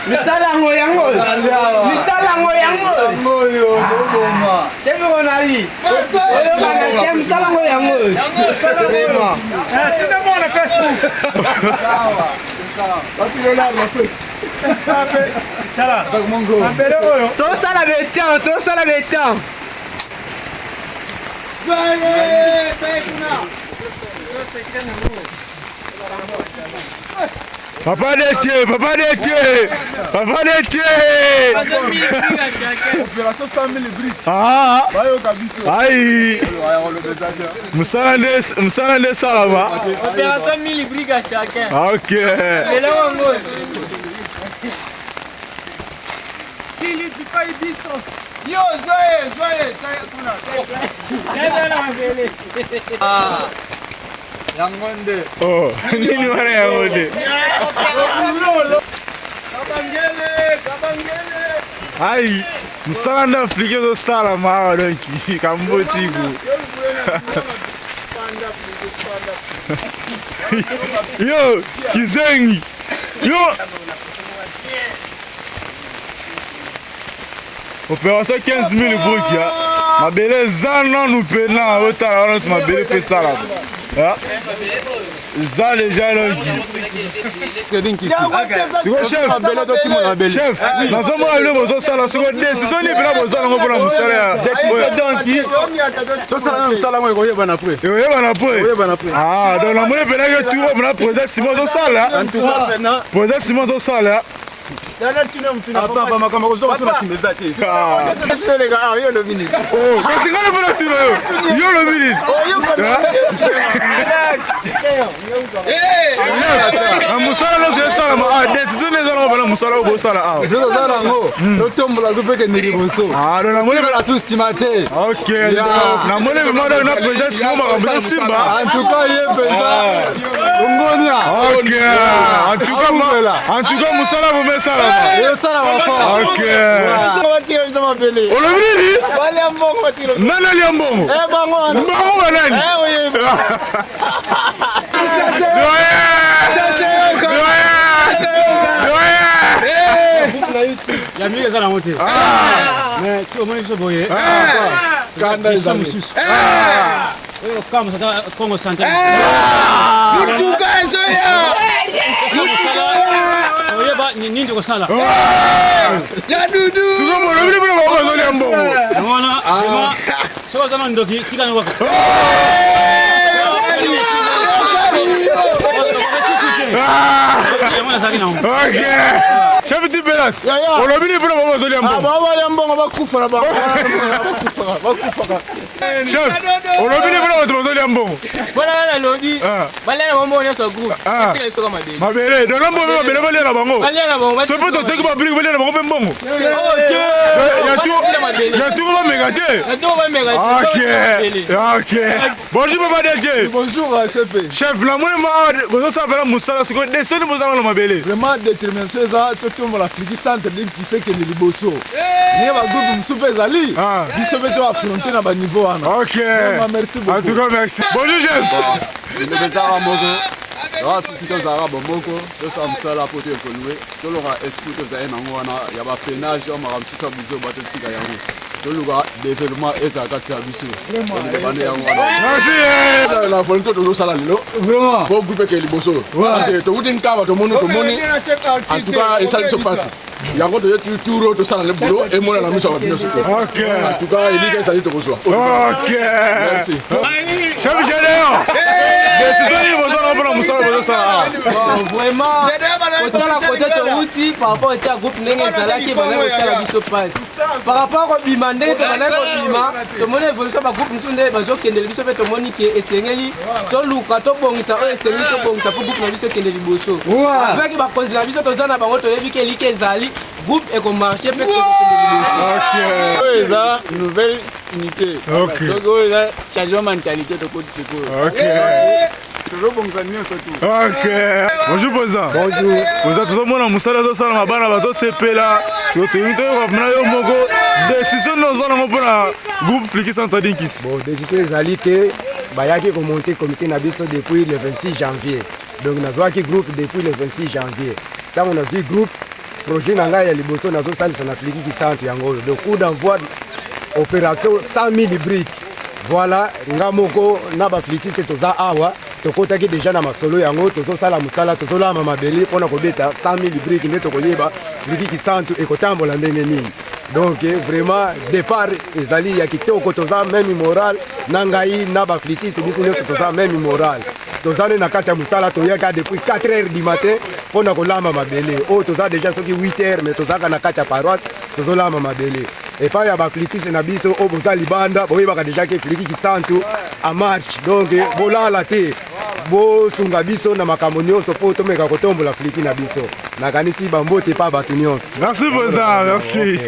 Misala yango yango. Misala yango yango. Chef Ronali. Oyokana te misala yango yango. Vraiment. Citez-moi na Facebook. Tala. Mabele oyo. Tosala betan, tosala betan. Papa Détier, Papa Détier, Papa Détier. Opération 100 000 briques. Ah, Bayoka biso. aïe. Musala nde musala nde salama. Opération 1000 briques à chacun. Ok. Lelo yango. Yo, Zoé, Zoé, Yango nde. Oh, nini wana yango nde. Kabangele, kabangele. Aïe. Musala nde Afrique ezosalama awa donc kambotiku. Yo, kizengi. Yo. Opération 15 000 briques ya. Mabele eza nanu mpena otala wana nyonso mabele mpe esalaka. Eza deja longi. Siko chef, chef, nazomona bino bozosala siko décision nini mpena boza nango mpona mosala ya Tosala na mosala yango ekoyebana après. ekoyebana po Ekoyebana po. Ah, donc namoni mpena ke tour mpena président Simon azosala. En tout cas, pena Président Simon azosala. apa makambo kozonga so na nsima eza te. Ah. Oh, kasi ngai mpona tuna yo yo olobi nini Chef, na mosala nyonso esalama ah, décision nde eza nango mpena mosala oyo bosala awa Biso toza nango totombola to mpe kende liboso. Ah, donc namoni Totikala su nsima te. ok namoni vraiment donc na président Simon makambo ezosimba En tout cas ye mpenza ongonia ok en tout cas en tout cas mosala vraiment esalama esalama fort. ok olobi nini nani alia mbongo bango banani Ya mingi eza nango te mais ti omoni biso boye Kanda biso ezali. mosusu oyo kamwisa ata Congo central Mituka ezoya. oyeba nini tokosala Ya dudu. sikoyo bolobi nini mpona bango bazolia mbongo yango wana vraiment soki oza na ndoki tika yango kaka yango nazalaki nango ok chef tibelas olobi nini mpona bango bazolia mbongo Babalia mbongo bakufa na bango. Bakufaka, bakufaka. chef olobi nini mpona bato bazolia mbongo Bona nalobi. Balia na bango nyonso groupe. Esika biso kama mabele. mabele donc mbongo mpe mabele balia na bango Balia na bango. soki mpe toteki babrike balia na bango mpe mbongo ya tuko bameka te. Ya tuko bameka te. Ok ok, bonjour papa Détier. Bonjour CP. Chef, namoni ma awa bozosala mpena mosala sikoyo desoni bozanga na mabele. Vraiment détermination eza totombola Afrique centre de Kisekende liboso. Ndenge bagroupe mosusu mpe ezali biso mpe to affronte na baniveau wana. Ok. Vraiment, merci beaucoup. En tout cas, merci. Bonjour chef. Eloko ezalaka moko toza susi tozalaka bomoko tosala mosala mpo to évolue toloka esprit tozali nango wana ya bafreinage ya makambo mosusu ya biso bato tika yango toluka développement ezala kati ya biso bande yango wana. Merci. Na volonté tozosala lelo Vraiment. po groupe eke liboso parce que tokuti nkaba tomoni tomoni en tout cas esali biso mpasi yango toye tour oyo tosala le boulot emona na miso ya bato nyonso te. Ok. En tout cas elika ezali tokozwa. Ok. Merci. Chef Gédéon, décision nini bozala mpona mosala bozosala awa? Bon, vraiment kotala kote touti par rapport ete ya groupe ndenge ezalaki bandaki kosala biso mpasi par rapport kobima ndenge tobandaki kobima tomoni évolution bagroupe mosusu nde bazokendele biso mpe tomoni ke esengeli toluka tobongisa oyo esengeli tobongisa mpo groupe na biso ekende liboso avec bakonzi na biso toza na bango toyebi ke eliki ezali groupe ekomarche mpe tokokende liboso. Ok. Oyo eza nouvelle unité. Ok. Donc oyo eza changement mentalité tokoti sikoyo. Ok. Tozobongisa nyonso tu. Ok. Bonjour président. Bonjour. Président, tozomona mosala ezosalama bana bazosepela siko toyemi toyoka mpena yo moko décision nde oza nango mpona groupe Fliki Centre Dinkisi. Bon, décision ezali ke Bayaki komonte comité na biso depuis le 26 janvier. Donc nazwaki groupe depuis le 26 janvier. Ntango nazwi groupe, projet na ngai ya liboso nazosalisa na Fliki Kisantu yango oyo. Donc coup d'envoi opération 100 000 briques. Voilà, nga moko na baflitiste toza awa, tokotaki deja na masolo yango, tozosala mosala, tozolamba mabele mpona kobeta 100 000 briques nde tokoyeba Fliki Kisantu ekotambola ndenge nini. Donc vraiment départ ezali ya kitoko, toza même moral na ngai na baflitiste, biso nyonso toza même moral, toza nde na kati ya mosala. Toyaka depuis 4 heures du matin mpona kolamba mabele oyo, toza deja soki 8 heures, mais tozalaka na kati ya paroisse, tozolamba mabele epai ya baflitiste na biso. Oyo boza libanda, boyebaka deja ke Fliki Kisantu en marche. Donc bolala te, bosunga biso na makambo nyonso mpo tomeka kotombola Fliki na biso. Nakanisi bambote epa bato nyonso. Merci président, merci.